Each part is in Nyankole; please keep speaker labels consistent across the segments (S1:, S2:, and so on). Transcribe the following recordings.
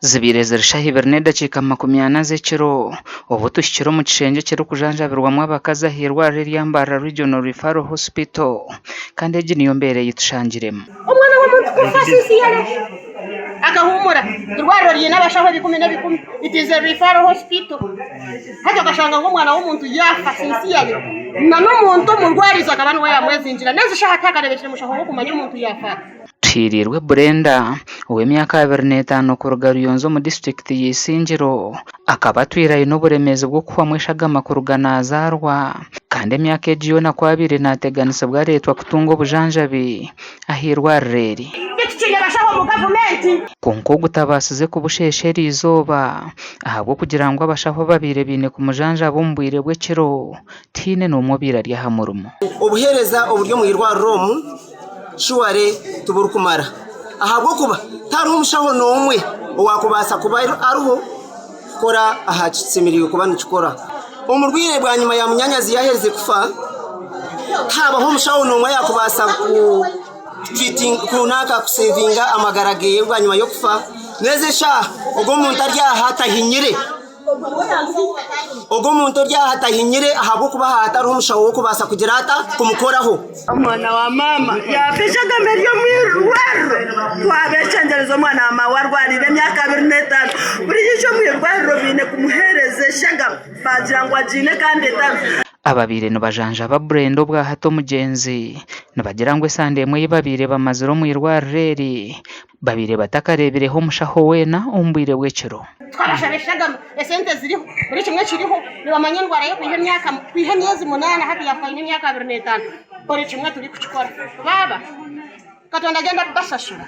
S1: Zibaire ziri shaaha ibiri n'edakiika 40 z'ekiro obu tuhikire omu kishengye ekirikujanjabirwamu abakazi aha irwariro erya Mbarara Regional Referral Hospital kandi egi niyo mbeera ei tushangiremu.
S2: Omwana w'omuntu kufa sincerely akahumura irwariro ryine abashaho ebikumi n'ebikumi it is a referral hospital hati okashanga ngu omwana w'omuntu yaafa sincerely na n'omuntu omurwarizo akaba niwe yamwezingira n'ezi shaaha tihakarebekire mushaho w'okumanya omuntu yaafa ata.
S1: Tuhiiriirwe Brenda, ow'emyaka 25 kuruga Ruyonza omu disiturikiti ya Isingiro, akaba atwire aine oburemeezi bw'okuhwamu eshagama kuruga naazaarwa kandi emyaka egi yoona ku abaire naateganisibwa areetwa kutunga obujanjabi ah'eirwariro eri.
S2: Titukiine bashaho omu gavumenti.
S1: Kwonka ogu tabaasize kubusheesha eriizooba ahabw'okugira ngu abashaho ababaire baine kumujanjaba omu bwire bw'ekiro tihaine n'omwe obaire ari aha murimo.
S3: Obuheereza oburi omu irwariro omu shuware tiburikumara ahabw'okuba tihariho mushaho n'omwe owaakubaasa kuba ariho kukora aha kishemereire kuba nikikora. Omu bwire bwanyima ya munyaanyazi yaaherize kufa, tihaabaho omushaho n'omwe ayaakubaasa kusevinga amagara ge bwanyima y'okufa. N'ezi eshaaha ogwo omuntu ari aha tahinyire. Ogwo omuntu ori aha tahinyire ahabw'okuba hatariho omushaho w'okubaasa kugira ata kumukoraho.
S4: Omwana wa maama yaafa eshagama eri omu irwariro. Twabeshengyereza omwana wa maawe arwariire emyaka 25. Burijo omu irwariro baine kumuheereza eshagama baagira ngu agiine kandi etariho.
S1: Ababaire nibajanjaba Brenda obwahati omugyenzi nibagira ngu esande emwe ei babaire bamazire omu irwariro eri Babaire batakareebireho omushaho weena omu bwire bw'ekiro.
S2: Tukabashaba eshagama, esente ziriho, buri kimwe kiriho, nibamanya endwara ye kwiha emyaka kwiha emyezi munaana hati yaafa aine emyaka 25, buri kimwe turikukikora. Baaba Katonda agenda kubashashura,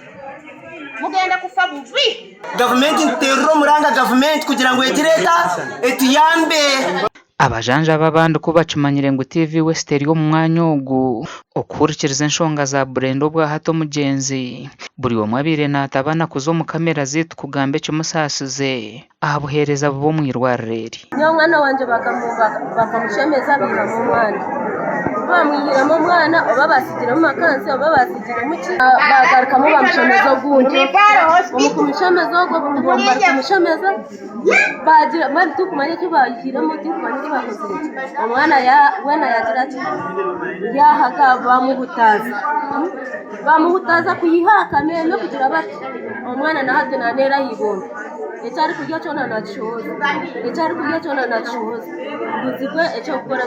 S2: mugenda kufa bubi.
S3: Gavumenti nituteerera omuranga gavumenti kugira ngu egire eta etuyambe.
S1: Abajanjabi abandi ku bakimanyire ngu TV West eri omu mwanya ogu okuhurikiriza enshonga za Brenda obwahati omugyenzi, buri omwe abaire naatabana kuza omu kamera zaitu kugamba ekimusaasize aha buheereza bubi omu irwariro eri.
S5: Nyowe omwana wangye bakamushemeza baihamu omwana. Ku baamwihiremu omwana oba baasigiremu makansi oba baasigiremu ki, baagarukamu baamushemeza ogundi. Omu kumushemeza ogwo barikumushemeza Baagira mbwenu tirikumanya eki baihiremu tirikumanya eki bakozire gye. Omwana weena yaagira ki, yaahaka baamuhutaaza, baamuhutaaza kwiha aha kameeme kugira bati, omwana na hati naaneera aha ibondo, eki arikurya kyona naakishohoza, eki arikurya kyona naakishohoza, mbuzirwe eky'okukora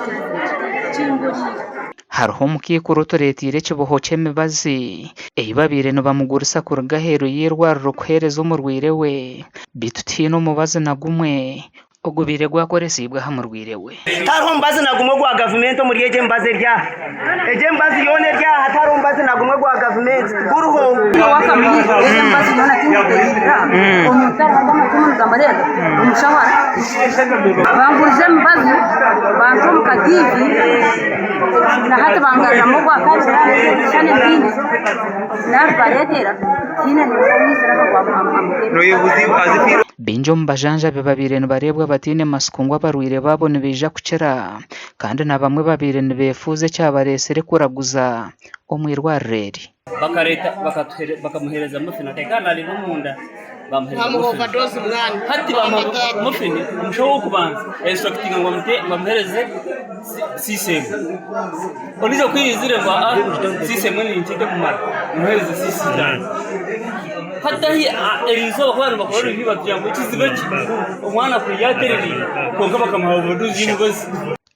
S5: kimburiire.
S1: Hariho omukaikuru otureeteire ekiboho ky'emibazi ei babaire nibamugurisa kuruga aheeru y'eirwariro kuheereza omurwaire we beitu tihaine omubazi na gumwe ogubaire gwakoresiibwe aha murwaire we.
S3: Tihariho mubazi na gumwe gwa gavumenti omuri egyo emibazi eri aha. Egyo emibazi yoona eri aha tihariho mubazi na gumwe gwa gavumenti tiguriho.
S5: Na hati bangaruramu ogwakabiri ebishushani ebindi nabibareetera tihaine n'omwe owaizire aha ngu amuhe.
S1: Baingi omu bajanjabi babaire nibareebwa bataine matsiko ngu abarwaire baabo nibaija kukira kandi na bamwe babaire nibeefuuza ekyabareetsire kuraguza omu irwariro eri.
S6: Bakareeta bakamuheereza mufini akaikara naareeba omunda bamuheereza mufini hati bamuha mufini omushaho ow'okubanza yainstructinga ngu bamuheereze siisi emwe ondiijo ku yaizire ngu aa siisi emwe ni nkye tekumara bamuheereze siisi itaano hati ahi eriizooba ku baabaire nibakora review batugira ngu ekizibu eki omwana kuriya atereriire kwonka bakamuha overdose y'emibazi.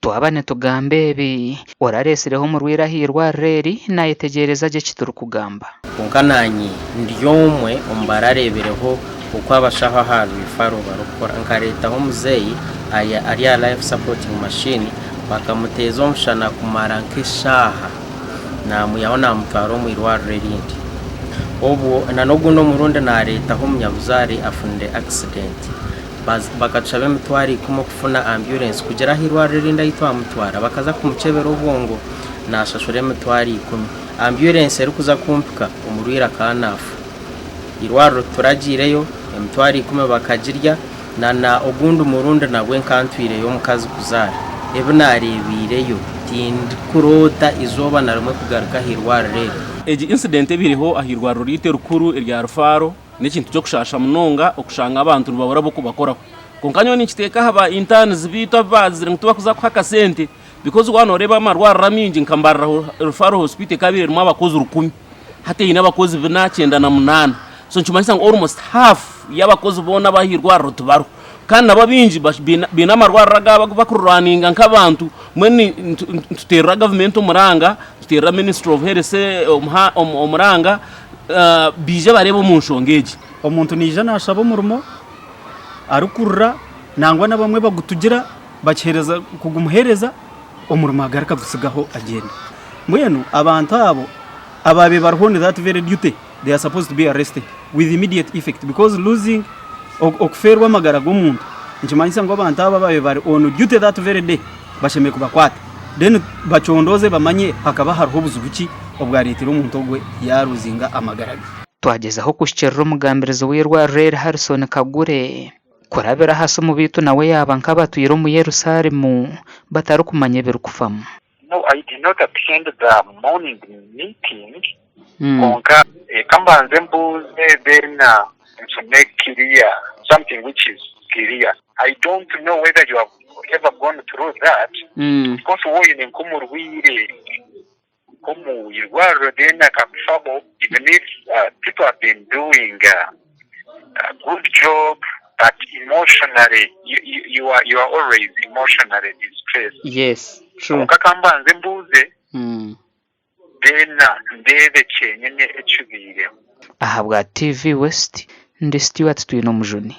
S1: Twaba nitugamba ebi, orareetsireho omurwaire aha irwariro eri naayetegyereza gye eki turikugamba.
S7: Kwonka naanye ndi omwe omu barareebireho oku abashaho aha referral barikukora. Nkareetaho omuzeeyi ari aha life supporting machine bakamuteeza omushana kumara nk'eshaaha naamwihaho naamutwara omu irwariro erindi. Obwo n'ogundi omurundi naareetaho omunyabuzaare afunire accident. Bakatushaba emitwaro ikumi okufuna ambyurensi kugira aha irwariro erindi ahu twamutwara. Bakaza kumukyebera obwongo naashashura emitwaro ikumi. Ambyurensi erikuza kumpika omurwaire akaba naafa. Eirwariro tituragiireyo, emitwaro ikumi bakagirya na na ogundi murundi nabwe nkantwireyo omukazi kuzaara. Ebi naareebiireyo tindikuroota eizooba na rimwe kugaruka aha irwariro eri.
S8: Egi incident ebaireho aha irwariro ryaitu erikuru erya Rufaro. N'ekintu ky'okushaasha munonga okushanga abantu nibabura ab'okubakoraho. Kwonka nyowe ninkiteeka aha ba interns baitu abu baagizire ngu tibakuza kuha akasente because waaba nooreeba amarwariro amaingi nka Mbarara Referral Hospital ekaba erimu abakozi rukumi hati eine abakozi bina 98 so nikimanyisa ngu almost half y'abakozi boona ab'aha irwariro tibariho. Kandi nabo abaingi baine amarwariro agaabo agu bakururaninga nk'abantu mbwenu nituteerera gavumenti omuranga, nituteerera Ministry of Health omuranga baije bareebe omu nshonga egi.
S9: Omuntu naija naashaba omurimo arikurira nangwa n'abamwe bagutugira bakiheereza kugumuheereza omurimo agaruka agutsigaho agyenda. Mbwenu abantu abo abaabaire bariho on that very duty they are supposed to be arrested with immediate effect because losing okufeerwa amagara g'omuntu nikimanyisa ngu abantu abo abaabaire bari on duty that very day bashemereire kubakwata then bacondooze bamanye hakaba hariho buzibu ki obwareetire omuntu ogwe yaaruzinga amagara ge.
S1: Twagyezaho kuhikiirira omugambirizi w'eirwariro eri Harrison Kagure kurabira aha simu beitu nawe yaaba nk'abatwire omu Yerusaalemu batarikumanya ebirikufamu.
S10: No, I did not attend the morning meeting kwonka reka mbanze mbuuze then nfune clear something which is clear. I don't know whether you have ever gone through that of course waaba oine nk'omurwaire nk'omu irwariro then akakufaho even if people have been doing a good job but emotionally you, you, you, are, you are always emotionally distressed.
S1: Yes, true.
S10: Kwonka kambanze mbuuze then ndeebe kyenyine ekibaireho.
S1: Ahabwa TV West, ndi Stuart Twinomujuni.